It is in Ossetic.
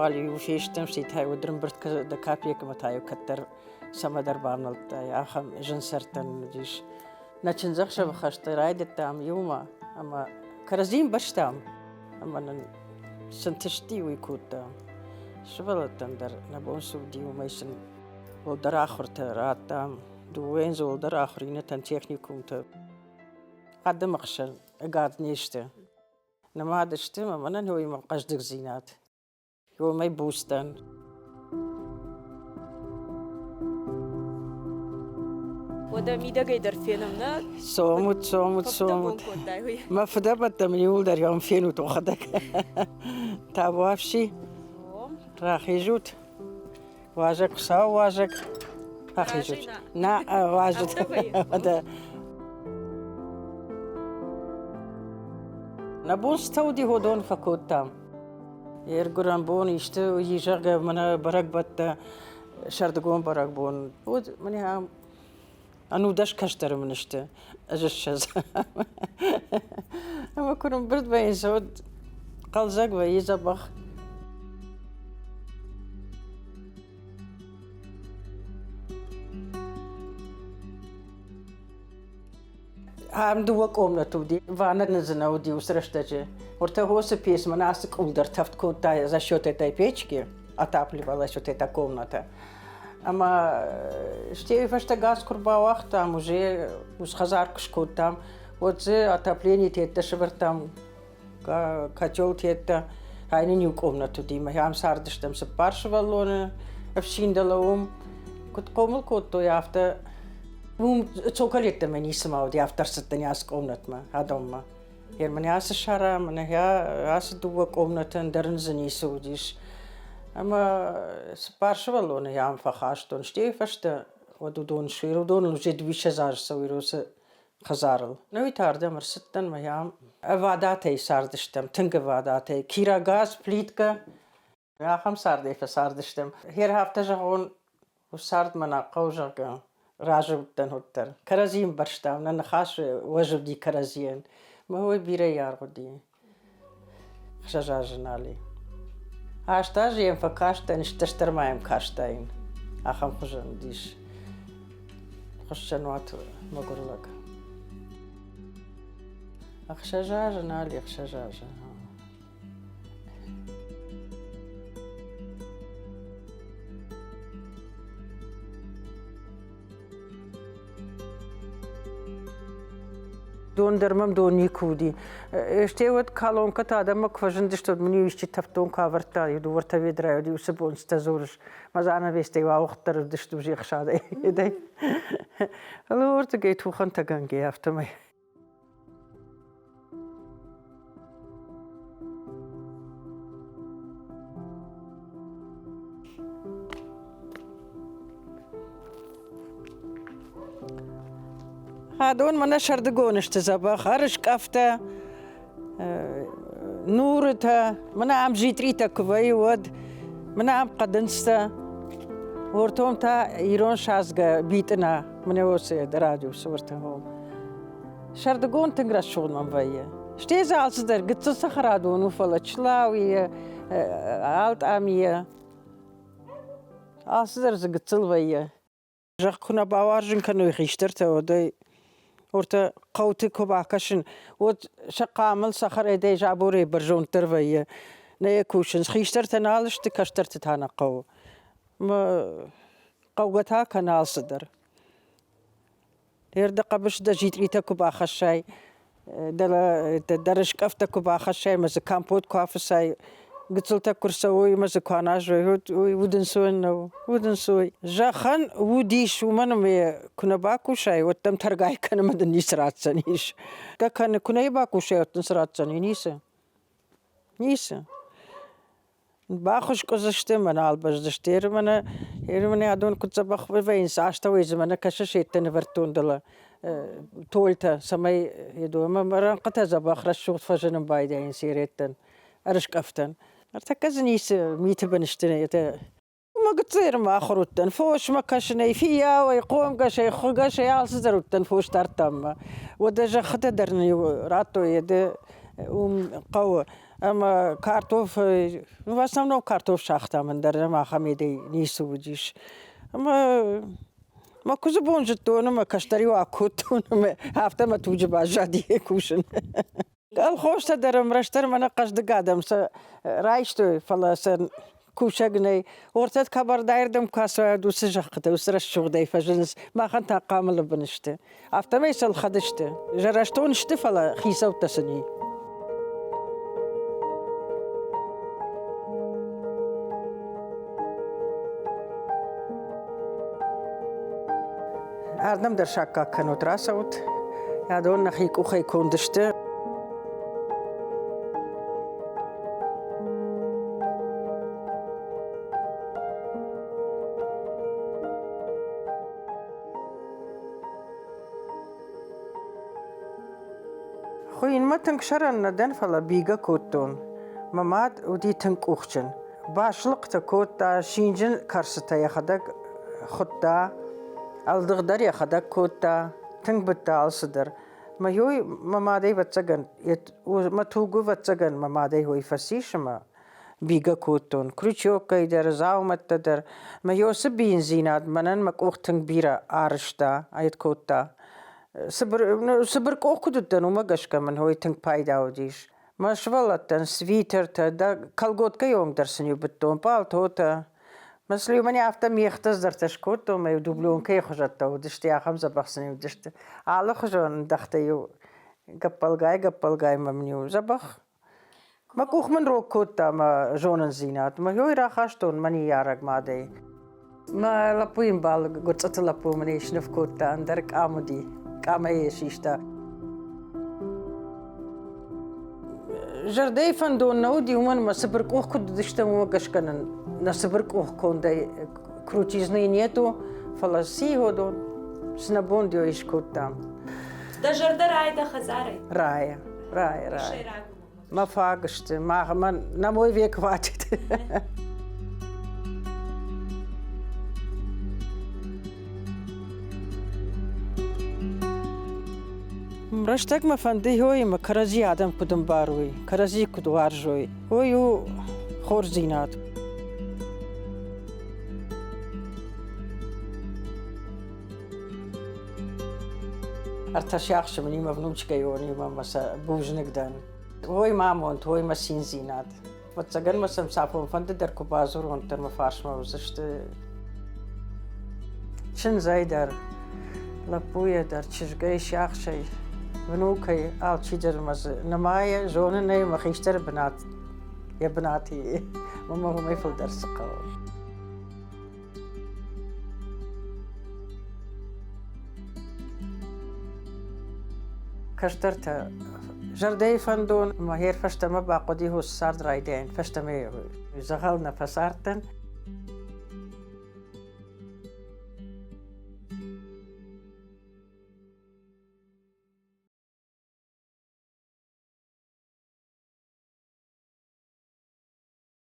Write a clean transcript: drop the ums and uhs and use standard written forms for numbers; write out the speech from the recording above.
уал-иу фестӕм, стӕй та-иу ӕрӕмбырд дӕ капекмӕ та-иу кӕддӕр цӕмӕдӕр бавнӕлдтай, ахӕм зын сӕртӕ нын уыдис. Нӕ чындзӕхсӕвы хӕстӕ райдыдтам иумӕ ӕмӕ кӕрӕдзи ӕмбӕрстам ӕмӕ нын цы нтысти, уый кодтам. Сывӕллӕттӕн дӕр нӕ бон цы уыди, уымӕй сын уӕлдӕр ахуыртӕ радтам. Дыууӕйӕн дзы уӕлдӕр ахуыр, иннӕтӕн техникумтӕ. Адӕмы хсӕн ӕгад не сты. Нымад сты ӕмӕ мӕнӕн уыимӕ хъӕздыгдзинад. Уымӕй буц дӕн. Уӕдӕ мидӕгӕй дӕр фенӕм, нӕ? Цомут, цомут, цомут. Мӕ фыдӕбӕттӕ мын иууылдӕр ам фенут уӕхӕдӕг. Табуафси, рахизут. Уазӕг, Хуыцауы уазӕг. Рахизут. Нӕ, уазӕг. Нӕ бон цытӕ уыди, уыдон фӕкодтам. Йе ргуырӕн бон исты уыди, зӕгъгӕ, мӕнӕ бӕрӕгбӕттӕ, сӕрдыгон бӕрӕгбон. Уӕд мӕнӕ ӕнудӕс кӕстӕры мын сты, ӕз 20. Ӕмӕ куы рымбырд вӕййынц, уӕд хъӕлдзӕг вӕййы дзӕбӕх. Ам дыууӕ къомнӕты уыди. Ваннӕ нын дзы нӕ уыди уыцы рӕстӕджы. Уӕртӕ хосы пец мӕнӕ ацы къул дӕр тӕвд кодта за счет этой печки, отапливалась вот эта комната. Ӕмӕ стӕй фӕстӕ газ куы рбауагътам, уже ус хӕдзар куы скодтам, уӕд дзы отопление теттӕ сӕвӕрдтам, котел теттӕ. Ай нын иу къомнӕт уыди. Мӕ ам цардыстӕм цыппар сывӕллоны, ӕфсин дӕлӕ уым. Куыд хъомыл кодтой, афтӕ уым цоколеттӕмӕ ницыма уыди, афтӕ ӕрцыдтӕн ацы къомнӕтмӕ, адонмӕ. Мӕнӕ ацы сара, мӕнӕ ацы дыууӕ къомнӕты ӕндӕр ын дзы ницы уыдис. Ӕмӕ цыппар сывӕллоны ам фӕхастон. Стӕй фӕстӕ уӕд уыдон суир, уыдоныл уже дыууиссӕдз азы цӕуы уыцы хӕдзарыл. Науи та ардӕм ӕрцыдтӕн мӕ ам ӕвадатӕй цардыстӕм, тынг ӕвадатӕй. Кирогаз, плиткӕ, Ахӕм цардӕй фӕцардыстӕм. Гъер афтӕ зӕгъон, цард мӕ нӕ хъӕуы, зӕгъгӕ, разы уыдтӕн уӕддӕр. Кӕрӕдзи ӕмбӕрстам, нӕ ныхас уӕз уыди кӕрӕдзийӕн. Мӕ уый бирӕ аргъ уыди. 6 азы нал и. 8 азы йӕм фӕкастӕн, стӕстӕр ма йӕм кастаин. Ахӕм хуызӕн уыдис. Хуыссӕнуат мӕгуыр лӕг. 6 азы нал и, 6 азы. Дон дӕр мӕм дон никуы уыди. Стӕй уӕд колонкӕтӕ адӕммӕ куы фӕзындысты, уӕд мын-иу исчи тӕвддон куы авӕрдта, иу дыууӕртӕ ведрайы уыди, уыцы бон цытӕ дзурыс. Мӕ занавестӕй ауыгъддӕр уыдысты уже ӕхсадӕй. Фӕлӕ уырдыгӕй тухӕнтӕгӕнгӕ афтӕмӕй. Адон мӕнӕ сӕрдыгон сты дзӕбӕх ӕрыскъӕфтӕ, нурытӕ, мӕнӕ ам джитъритӕ куы вӕййы, уӕд мӕнӕ ам хъӕдындзтӕ, ортом та ирон садзгӕ битъына, мӕнӕ уыцы радиусы уыртӕ. Сӕрдыгон тынг рӕсугъд мӕм вӕййы. Стӕй дзы алцыдӕр гыццыл цӕхӕрадон у, фӕлӕ члауийы, алтъамийы, алцыдӕр дзы гыццыл вӕййы. Зӕхх куы нӕ бауарзын кӕной хистӕртӕ, уӕд ӕй уӕртӕ хъӕуты куы бакӕсын, уӕд сӕ хъамыл цӕхӕрӕй заборӕй бӕрзонддӕр вӕййы. Нӕ йӕ кусынц. Хистӕртӕ нал сты, кӕстӕрты та нӕ хъӕуы. Мӕ хъӕугӕ та кӕны алцыдӕр. Дӕ хъӕбысы дӕ джитъритӕ куы бахӕссай, дӕ рыскъӕфтӕ куы бахӕссай ӕмӕ дзы компот куы афыцай, гыццылтӕ куы рцӕуой ӕмӕ дзы куы аназой, уый удӕнцой нӕу, удӕнцой. Зӕххӕн уд ис, уымӕн ӕмӕ куы нӕ бакусай, уӕд дӕм тӕргай кӕны ӕмӕ дын ницы ратдзӕнис. Дӕ кӕны, куы нӕ бакусай, уӕд дын цы ратдзӕни? Ницы. Ницы. Бахуыскъ уыдзысты мӕ нал бӕздзысты. Ермӕнӕ адон куыд дзӕбӕх вӕййынц, астӕуӕй дзы мӕнӕ кӕсыс еттӕ нывӕрдтон дӕлӕ толтӕ, цӕмӕй ӕмӕ рӕнхъытӕ дзӕбӕх рӕсугъд фӕзынын байдайынц ереттӕн, ӕрыскъӕфтӕн. Ӕртӕккӕ дзы ницы миты бын сты это. Мӕ гыццыл ма ахуыр уыдтӕн фосмӕ кӕсынӕй, фиййауӕй, хъомгӕсӕй, хуыгӕсӕй алцыдӕр уыдтӕн фос дардтам ма. Уӕдӕ зӕххытӕ дӕр нын-иу радтой, ды. Уым хъӕуы ӕмӕ картоф, в основном картоф сагътам, ӕндӕр ӕм ахӕм едӕй ницы уыдис. Ӕмӕ мӕ куыдзы бон зыдтон ӕмӕ кӕстӕриуӕг акодтон ӕмӕ афтӕ мӕ туджы баззади кусын. Колхозтӕ дӕр ӕмрӕстдӕр мӕнӕ хъӕздыг адӕм сӕ райстой, фӕлӕ сӕ кусӕг нӕй. Ортӕт Кабардайырдӕм куы ацӕуӕд, уыцы зӕххытӕ уыцы рӕсугъдӕй фӕзынынц, махӕн та хъамылы бын сты. Афтӕмӕй сӕ ӕлхӕд сты. Зӕрӕстон сты, фӕлӕ хицӕуттӕ сын и. Ардӕм дӕр саккаг кӕнут, рацӕут. Адон нӕхи къухӕй конд сты. Хуыйынмӕ тынг сӕрӕн нӕ дӕн, фӕлӕ бийгӕ кодтон. Мӕ мад уыди тынг къухджын. Баслыхътӕ кодта, синджын кӕрцытӕ йӕхӕдӕг хуыдта, ӕлдыгъ дӕр йӕхӕдӕг кодта, тынг быдта алцыдӕр. Мӕ ёй мӕ мадӕй ӕвӕццӕгӕн, мӕ туг ӕвӕццӕгӕн мӕ мадӕй ой фӕцис ӕмӕ бийгӕ кодтон. Крючоккӕй дӕр, дзаумӕттӕ дӕр. Мӕ ёсы бийындзинад мӕнӕн мӕ къух тынг бирӕ арызта, айд кодта. Цыбыр, цыбыр къух куыд уыдтӕн, уымӕ гӕсгӕ мын ой тынг пайда уыдис. Мӕ сывӕллӕттӕн свитертӕ, дӕ колготкӕйы онг дӕр сын-иу быдтон, пъалтотӕ. Мысли мӕнӕ афтӕ мехтӕ здӕртӕ скодтон, мӕ-иу дублёнкӕйы хуызӕттӕ уыдысты, ахӕм дзӕбӕх сын-иу уыдысты. Алыхуызон ӕндӕхтӕ-иу гӕппӕлгай-гӕппӕлгай мӕм-иу дзӕбӕх. Мӕ къух мын рог кодта мӕ зонындзинад. Мӕ ёй рахастон мӕ ныййарӕг мадӕй. Мӕ лӕппуйы мбал Гуырцъыты лӕппу мын ӕй сныв кодта, ӕндӕр къам уыди, къамӕй йӕ систа. Зӕрдӕйы фӕндон нӕ уыди, уымӕн ӕмӕ цыбыр къух куыд уыдыстӕм, уымӕ гӕсгӕ нын нӕ цыбыр къух кондӕй крутизны нету, фӕлӕ сиhodон, цы нӕ бон ой скодтам. Дӕ зӕрдӕ райы дӕ хӕдзарӕй? Райы, райы, райы. Мӕ фаг сты, мӕ на мой век хватит. Рӕстӕгмӕ фӕнды хой ӕмӕ кӕрӕдзи адӕм куыд ӕмбарой, кӕрӕдзи куыд уарзой, уый у хорздзинад. Ӕртӕ сиахсы мын и мӕ внучкӕйонимӕ мӕ сӕ бузныг дӕн. Ой, мӕ амонд, ой, мӕ циндзинад. Ӕвӕццӕгӕн мӕ сӕм цафонфӕнды дӕр куы бадзурон, дӕр мӕ фарсмӕ уыдзысты. Чындзӕй дӕр, лӕппуйӕ дӕр, чызгӕй, сиахсӕй, внукӕй алчидӕр мӕ дзы нымайы, зонын ӕй, мӕ хистӕры бынат йӕ бынаты и. Мӕ уымӕй фылдӕр цы хъӕуы. Кӕстӕртӕ зӕрдӕйы фӕндон ӕмӕ хер фӕстӕмӕ бахъуыди хос цард райдайын, фӕстӕмӕ дзӕгъӕл нӕ фӕцардтӕн.